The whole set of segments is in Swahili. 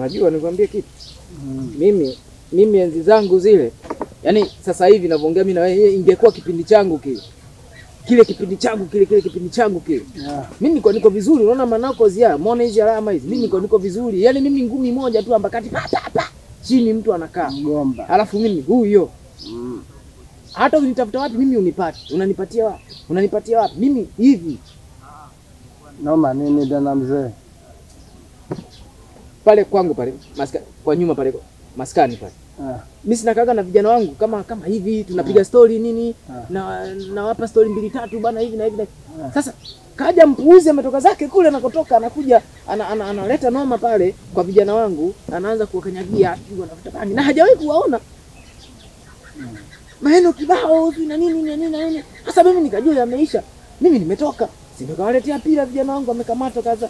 Unajua nikwambie kitu? Mimi enzi zangu zile, yani sasa hivi ninavyoongea mimi na wewe, ingekuwa kipindi changu kile. Kile kipindi changu kile kipindi changu kile. Yeah. Mimi niko vizuri, unaona manako zia, muone hizi alama hizi. Mimi niko vizuri. Yaani mimi ngumi moja tu ambakati pa pa pa. Chini mtu anakaa. Mgomba. Alafu mimi huyo. Hata unitafuta wapi mimi unipate. Unanipatia wapi? Unanipatia wapi? Mimi hivi. Noma nini tena mzee? Pale kwangu pale, kwa nyuma pale maskani pale. Mimi sinakaga na vijana wangu kama hivi tunapiga story nini na nawapa story mbili tatu bana hivi na hivi na. Sasa kaja mpuuzi ametoka zake kule anakotoka, anakuja analeta noma pale kwa vijana wangu, anaanza kuwakanyagia anavuta bangi na hajawahi kuwaona. Maneno kibao hivi na nini na nini na nini. Sasa mimi nikajua yameisha. Mimi nimetoka. Si nikawaletea pira vijana wangu wamekamatwa kaza.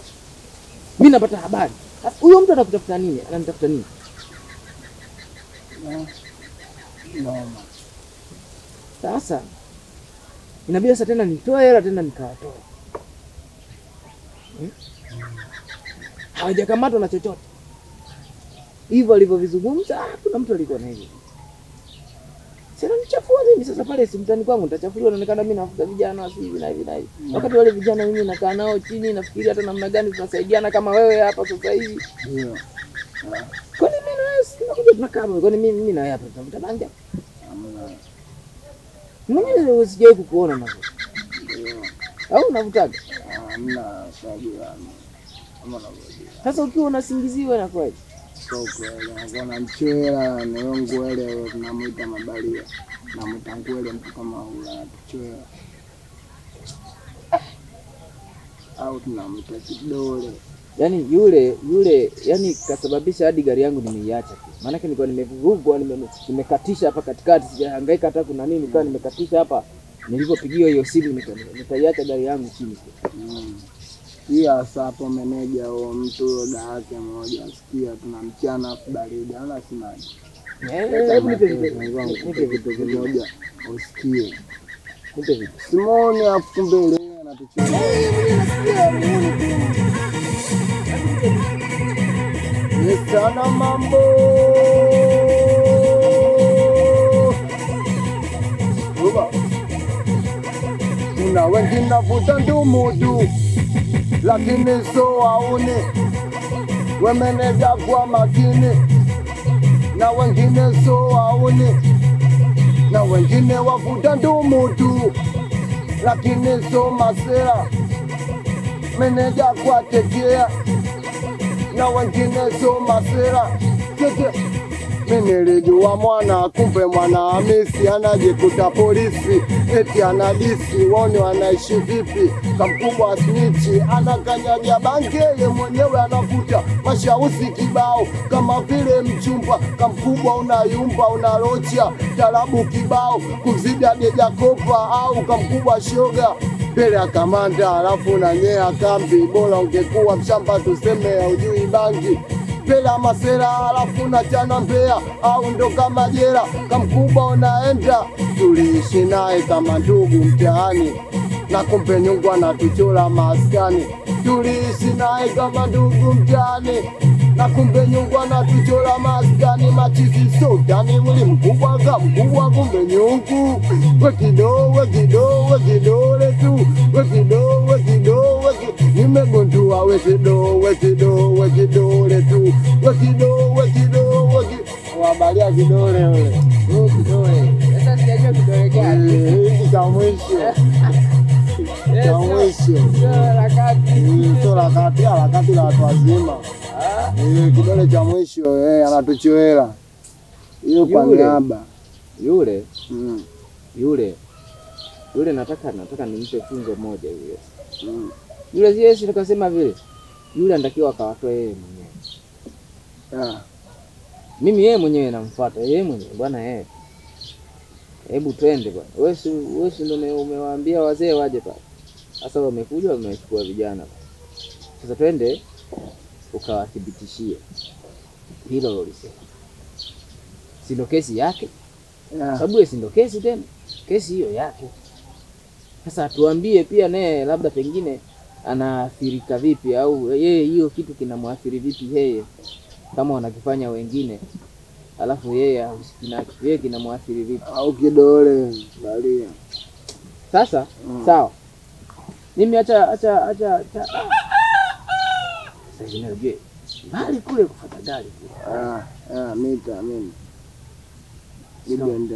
Mimi napata habari. Sasa huyo mtu anakutafuta nini? Ananitafuta nini? Noma. Sasa inabidi sasa tena nitoe hela tena nikawatoa. Hawajakamatwa na chochote. Hivyo alivyovizungumza, kuna mtu alikuwa na hivyo. Sasa nichafua mimi sasa pale si mtani kwangu nitachafuliwa, naonekana mimi nafuta vijana si hivi na hivi na hivi. Wakati wale vijana mimi nakaa nao chini nafikiria hata namna gani tunasaidiana kama wewe hapa sasa hivi. Ndio. Kwani mimi na wewe tunakuja tunakaa hapa, kwani mimi na wewe hapa tunavuta bangi hapa? Mimi sijawahi kukuona na. Au unavutaga? Hamna sababu. Hamna. Sasa ukiwa unasingiziwa inakuwaje? Soko na mchela na ngwele tunamuita mabalia. Namuita ngwele mtu kama huyo anatuchela. Au tunamuita kidole. Yaani yule yani kasababisha hadi gari yangu nimeiacha tu. Maana yake nilikuwa nimevurugwa, nimekatisha hapa katikati, sijahangaika hata kuna nini, nikawa nimekatisha hapa. Nilipopigiwa hiyo simu nikaiacha gari yangu chini. Hiyo hasa hapo meneja huo mtu da yake mmoja asikia tunamchana afu baridi ana simaji. Hebu nipe vitu kimoja usikie. Nipe vitu. Simoni afu mbele anatucheza. Sana mambo. Uba. Kuna wengine vuta ndumudu lakini so hauni. Wemeneja kwa makini na wengine so hauni. Na wengine wavuta ndumudu lakini so masera. Meneja kwa tekea na wengine so masera. Tete. Mimi nilijua mwana kumbe mwana Hamisi anajikuta polisi eti anadisi waone wanaishi vipi. Kamkubwa snitchi anakanyagia bange yeye mwenyewe anavuta mashausi kibao kama vile mchumba. Kamkubwa unayumba unalocha tarabu kibao kuzidi adejakopa au kamkubwa shoga mbele ya kamanda alafu unanyea kambi. Bora ungekuwa mshamba tuseme hujui bangi. Pela masera alafu na chana mbea au ndo kama jera. Kamkubwa unaenda tuliishi naye kama ndugu mtaani na kumbe nyungu anatuchola maskani. Tuliishi naye kama ndugu mtaani na kumbe nyungu anatuchola maskani. Machizi sotani mwili mkubwa kamkubwa kumbe nyungu. Wekido wekido wekidole tu wekido wekido weki nimegundua wekido wekido wekidole tu wekido wekido weki wabalia kidole wewe. Wewe kidole. Sasa sijajua kidole gani. Hiki cha mwisho. Cha mwisho. Sio la kati. Sio la kati, la kati la watu wazima. Kidole cha mwisho anatuchoela. Hiyo kwa niaba. Yule. Yule nataka nimpe funzo moja yule. Yule Yesu nikasema vile. Yule anatakiwa akawatoa yeye mwenyewe. Mimi yeye mwenyewe namfuata yeye mwenyewe bwana yeye. Hebu twende bwana. Wewe si ndio umewaambia wazee waje pale. Sasa wamekuja wamechukua vijana. Sasa twende ukawathibitishie hilo ulisema. Si ndio kesi yake? Sababu yeye si ndio kesi tena. Kesi hiyo yake. Sasa tuambie pia naye labda pengine anaathirika vipi au yeye hiyo kitu kinamwathiri vipi yeye. Kama wanakifanya wengine alafu yeye hahusiki nacho, yeye kinamwathiri vipi? Au kidole balia. Sasa sawa. Mimi acha acha acha acha. Sasa je, mbali kule kufuata gari kule. Mita mimi.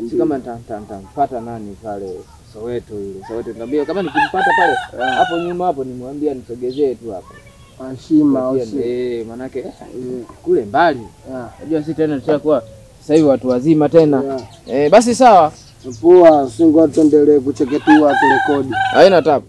Si kama nitampata nani pale Soweto yule. Soweto niambia kama nikimpata pale hapo nyuma hapo nimwambia nisogezee tu hapo. Ashima au si? Manake kule mbali. Unajua sisi tena tutakuwa sasa hivi watu wazima tena. Basi sawa. Poa, singo tuendelee kucheketua turekodi. Haina tabu.